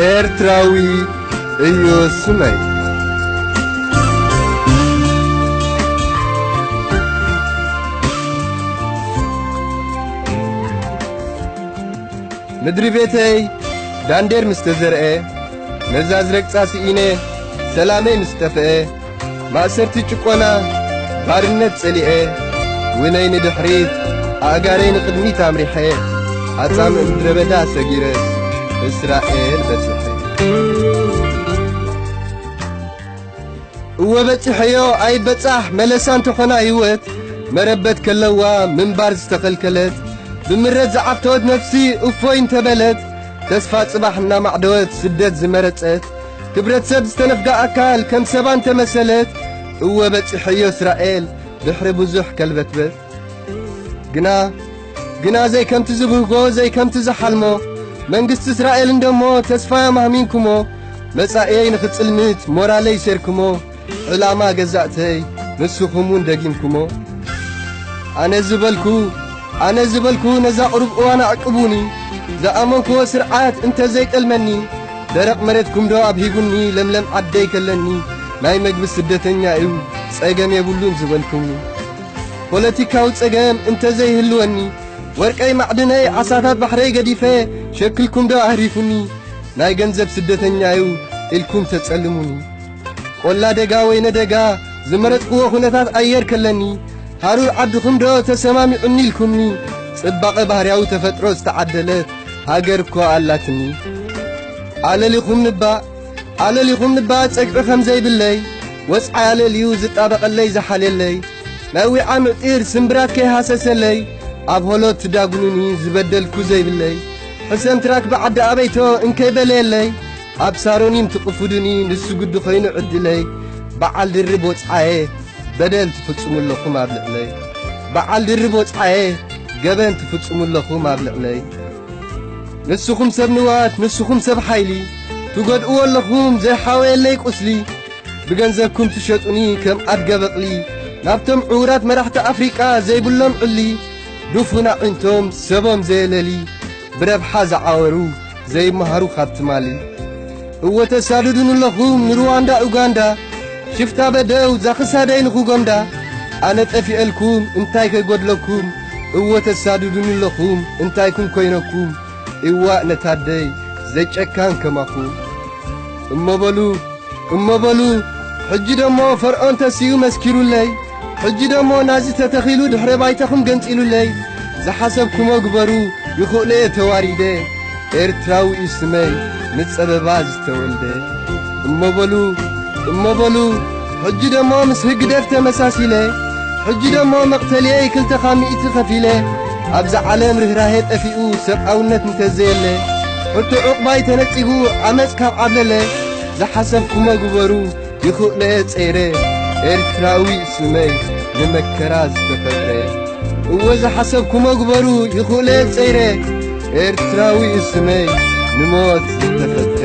ኤርትራዊ እዩ ስመይ። ምድሪ ቤተይ ዳንዴር ምስ ተዘርአ፣ ነዛ ዝረግጻ ስኢነ ሰላመይ ምስ ጠፍአ፣ ማእሰርቲ ጭቆና ባርነት ጸሊኤ፣ ውነይ ንድሕሪት ኣእጋረይ ንቕድሚት ኣምሪሐ፣ ኣጻምእ ምድረ በዳ ሰጊረስ እስራኤል በጺሐ። እወ በጺሐዮ ኣይበጻሕ መለሳ እንተኾና ህይወት፣ መረበት ከለዋ ምንባር ዝተኸልከለት፣ ብምረት ዝዓተወት ነፍሲ እፎይ እንተበለት፣ ተስፋ ጽባሕ እናማዕደወት ስደት ዝመረጸት፣ ክብረት ሰብ ዝተነፍጋ ኣካል ከም ሰባ እንተመሰለት፣ እወ በጺሐዮ እስራኤል ድሕሪ ብዙሕ ከልበትበት። ግና፣ ግና ዘይከምቲ ዝብህጎ ዘይከምቲ ዝሓልሞ፣ መንግስቲ እስራኤል እንደሞ ተስፋ ኣማህሚንኩሞ፣ መጻእየይ ንኽጽልምት ሞራለይ ሴርኩሞ፣ ዕላማ ገዛእተይ ንስኹም እውን ደጊምኩሞ። ኣነ ዝበልኩ፣ ኣነ ዝበልኩ ነዛ ቁሩብ እዋን ኣዕቅቡኒ፣ ዝኣመንክዎ ስርዓት እንተ ዘይጠልመኒ፣ ደረቕ መሬትኩም ዶ ኣብሂጉኒ ለምለም ዓደይ ከለኒ፣ ናይ መግቢ ስደተኛ እዩ ጸገም የብሉን ዝበልኩምኒ። ፖለቲካዊ ጸገም እንተ ዘይህልወኒ፣ ወርቀይ ማዕድነይ ዓሳታት ባሕረይ ገዲፈ፣ ሸክልኩም ዶ ኣህሪፉኒ፣ ናይ ገንዘብ ስደተኛ እዩ ኢልኩም ተጸልሙኒ። ቆላ ደጋ ወይነ ደጋ ዝመረጽክዎ ኩነታት ኣየር ከለኒ፣ ሃሩር ዓድኹም ዶ ተሰማሚዑኒ ኢልኩምኒ፣ ጽባቐ ባህርያዊ ተፈጥሮ ዝተዓደለት ሃገር እኮ ኣላትኒ። ኣለሊኹም ንባእ፣ ኣለሊኹም ንባእ ጸግዒ ከም ዘይብለይ፣ ወጽዓይ ኣለልዩ ዝጣበቐለይ ዝሓልየለይ፣ ናይ ዊዓ ምዕጢር ስምብራት ከይሃሰሰለይ፣ ኣብ ሆሎት ትዳጉኑኒ ዝበደልኩ ዘይብለይ፣ ሕሰም ትራክ ብዓዲ ኣበይቶ እንከይበለየለይ፣ ኣብ ሳሮኒም ትቕፉዱኒ ንሱ ግዲ ኾይኑ ዕድለይ፣ በዓል ድርብ ወጽዓየ በደል ትፍጽሙ ኣለኹም ኣብ ልዕለይ፣ በዓል ድርብ ወጽዓየ ገበን ትፍጽሙ ኣለኹም ኣብ ልዕለይ። ንስኹም ሰብ ንዋት፣ ንስኹም ሰብ ሓይሊ፣ ትጎድእዎ ኣለኹም ዘይሓወየለይ ቁስሊ፣ ብገንዘብኩም ትሸጡኒ ከም ኣድገ በቕሊ፣ ናብቶም ዕዉራት መራሕቲ ኣፍሪቃ ዘይብሎም ዕሊ፣ ድፉን ኣዒንቶም ሰቦም ዘየለሊ፣ ብረብሓ ዝዓወሩ ዘይመሃሩ ካብ ትማሊ። እወ ተሳድዱኒ ኣለኹም ንሩዋንዳ ኡጋንዳ፣ ሽፍታ በደው ዛኽሳደይ ንኹጎምዳ፣ ኣነ ጠፊኤልኩም እንታይ ከይጎድለኩም፣ እወ ተሳድዱኒ ኣለኹም እንታይ ኩን ኮይነኩም፣ እዋእ ነታደይ ዘይጨካን ከማኹም። እሞ በሉ፣ እሞ በሉ፣ ሕጂ ደሞ ፈርዖን ተሲኡ መስኪሩለይ፣ ሕጂ ደሞ ናዚ ተተኺሉ ድሕረ ባይታኹም ገንጺሉለይ፣ ዝሓሰብኩሞ ግበሩ፣ ይኽእሎ እየ ተዋሪደ፣ ኤርትራዊ እዩ ስመይ፣ ንጸበባ ዝተወልደ። እሞ በሉ፣ እሞ በሉ፣ ሕጂ ደሞ ምስ ህግደፍ ተመሳሲለ፣ ሕጂ ደሞ መቕተልየይ ክልተ ካብ ሚእቲ ከፊለ፣ ኣብዛ ዓለም ርህራሄ ጠፊኡ ሰብኣውነት እንተዘየለ፣ ሕቶ ዑቕባይ ተነጺጉ ዓመጽ ካብ ዓብለለ፣ ዝሓሰብኩሞ ግበሩ፣ ይኽእሎ እየ ጸይረ፣ ኤርትራዊ ስመይ ንመከራ ዝተፈጥረ። እወ ዝሓሰብኩሞ ግበሩ፣ ይኽእሎ እየ ጸይረ፣ ኤርትራዊ ስመይ ንሞት ዝተፈጥረ።